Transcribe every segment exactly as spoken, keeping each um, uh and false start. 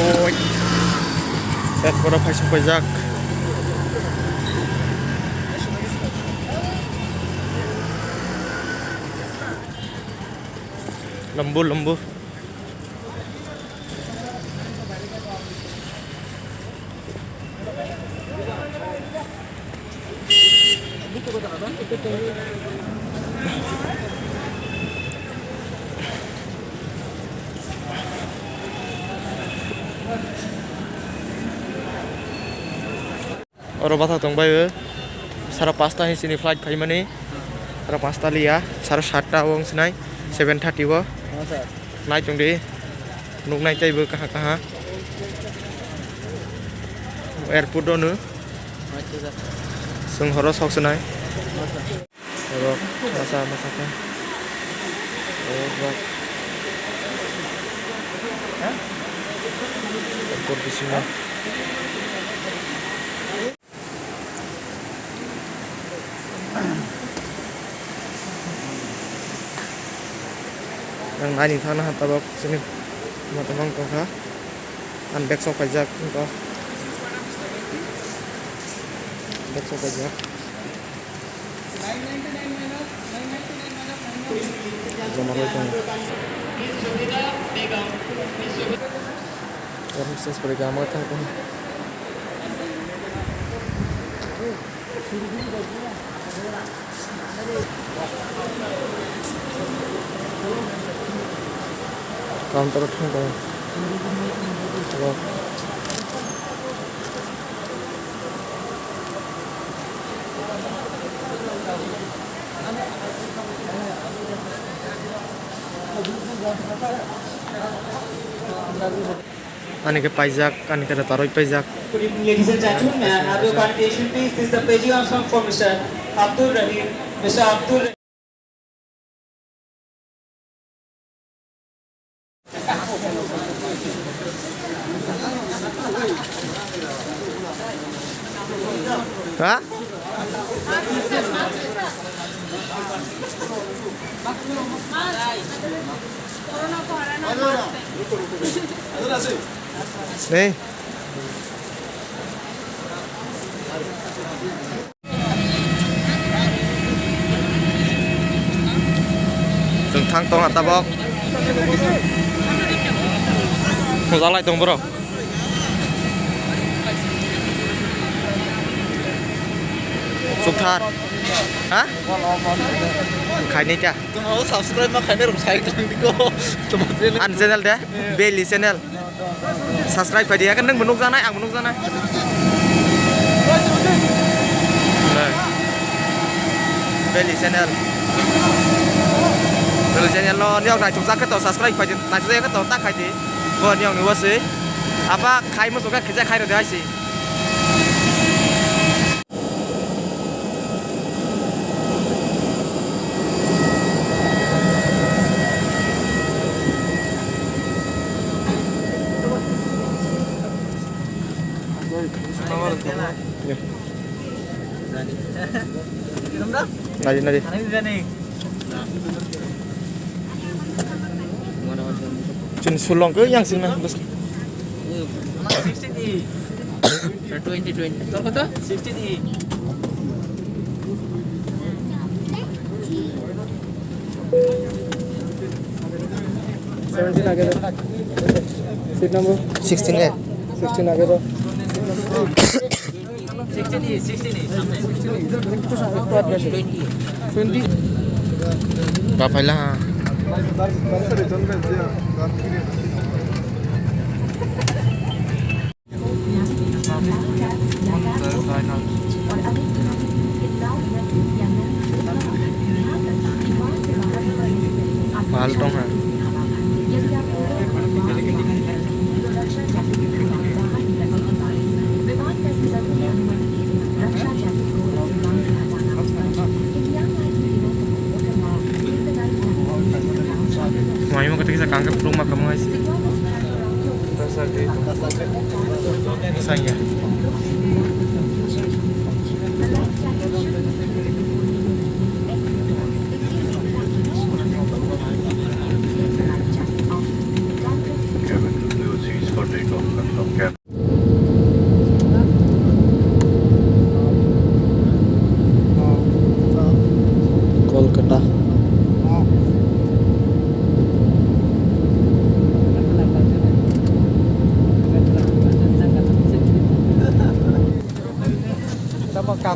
Oi. Airport o phaisok paijak. Lambu, lambu. Oro bwthak tong bai o. Sara pasta hai sini flight phaimani. Sara pasta liya, sara satta o wng sinai, seven thirty o. Nai tong di. Nuk nai tei bo kaha kaha. Airport o no. Sung horo sok sinai. Rok masa masa khe. Rok. Airport bisingo. Ang naini thangna ha tabok sini ma tongmang tongkha. Ang bag sok paijak wngkha. Bag sok paijak. Joma rwi tongo. Warning ses pori gama thang tongo. Counter thang tongo. Ani khe paijak, ani khe tarwi paijak. Ladies and gentlemen, may I have your kind attention, please? This is the pavilion for Mister Abdul Rahim. Mister Abdul Rahim. Ha? Nei. Chwng thang tongkha tabok. Mujalai tong borok. Chukthar. Ha? Khaini ta. Tong subscribe ma khaini rom sai tong diko. Ani channel de? Belly channel. Subscribe khai di, ya kan, nwng bo nukjaknai, ang bo nukjaknai. Belly channel. Belly channel no niyok naichukjak khe to subscribe khai di, naichukjak khe to ta khai di. Bo niyok ni bo se. Apa khai muchung khe kisa khai rw di hai se. Nadi, nadi. Chini sulong ke yang sini, bos. Twenty twenty. Kota? Sixteen E. Seventeen age. Seat number? Sixteen A. Sixteen age. Sixteen E, sixteen E, samne. Twenty. Ba phaila ha. Pal tong ha. Mai mo kata kisa kangka pulung ma kamai si. Saya.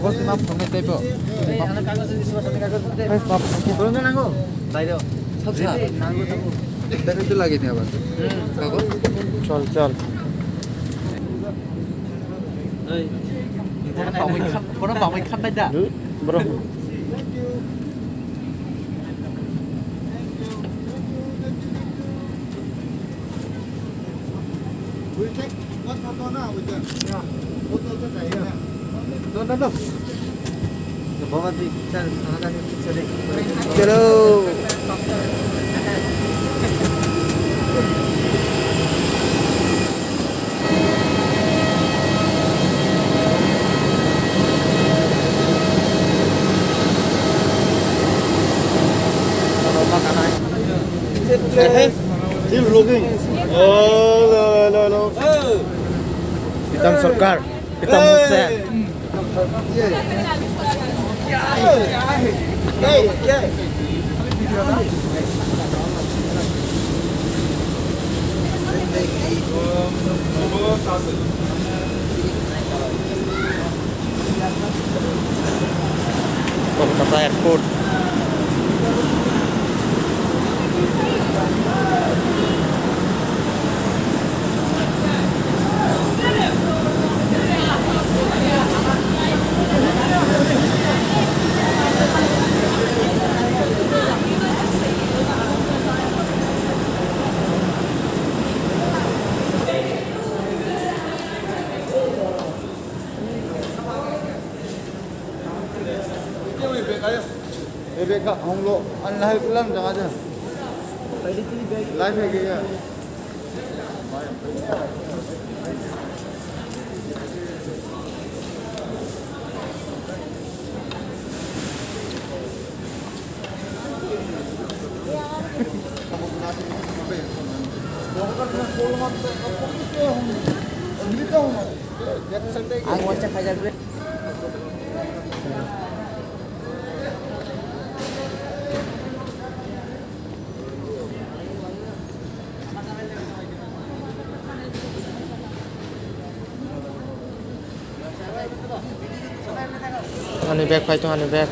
Borok tei ma phunuknai teibo. Borokno nango? Nairo. Sabsa. Dari itu lagi nih, Abang. Kago? Chal, chal. Borok pamui kham-, borok pamui khambai da? Bro. We'll take one photo now with them. Yeah. Photo also take, yeah. No, no, no. Baba, bhi picture, another picture. Chalo. Still vlogging. Hello, hello, hello. Pritam Sarkar, Pritam Hussain. Kolkata Airport. Ebe ka honglo, an lahai plan jang aja. Life hai gaya. Ang wacha khajar bre. Ani bag phai tong, ani bag.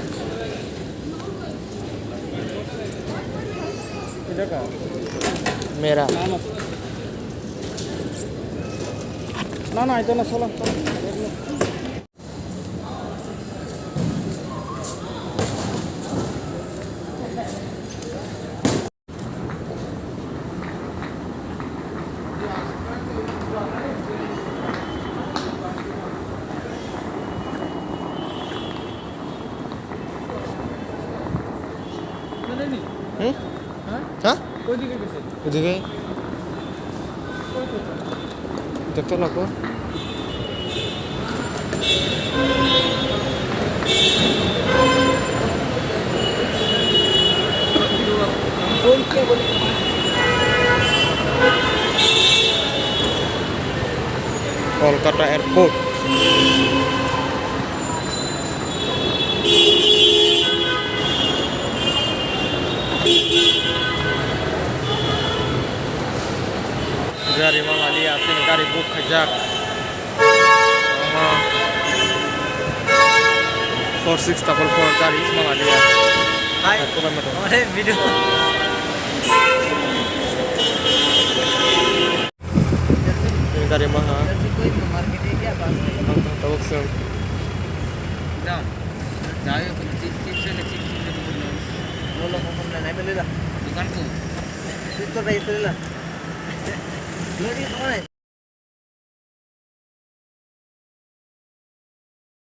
Mera. Na, na, ito na, solo. Hmm? Ha? Oidige. Doktor lako. Kolkata Airport. Gari ma lalia, chini gari book khaijak. Four six double four gari ma lalia. Hai. Hai, kubai ma tong. Ore video. Ini gari maha. Ang tak tahu sih. Jao. Jao, chips, chips le, chips le, chips le. Lo, lo, lo, lo, lo, lo. Dukan ko. Chips to bhai, to le la. Lo, lo, lo, lo.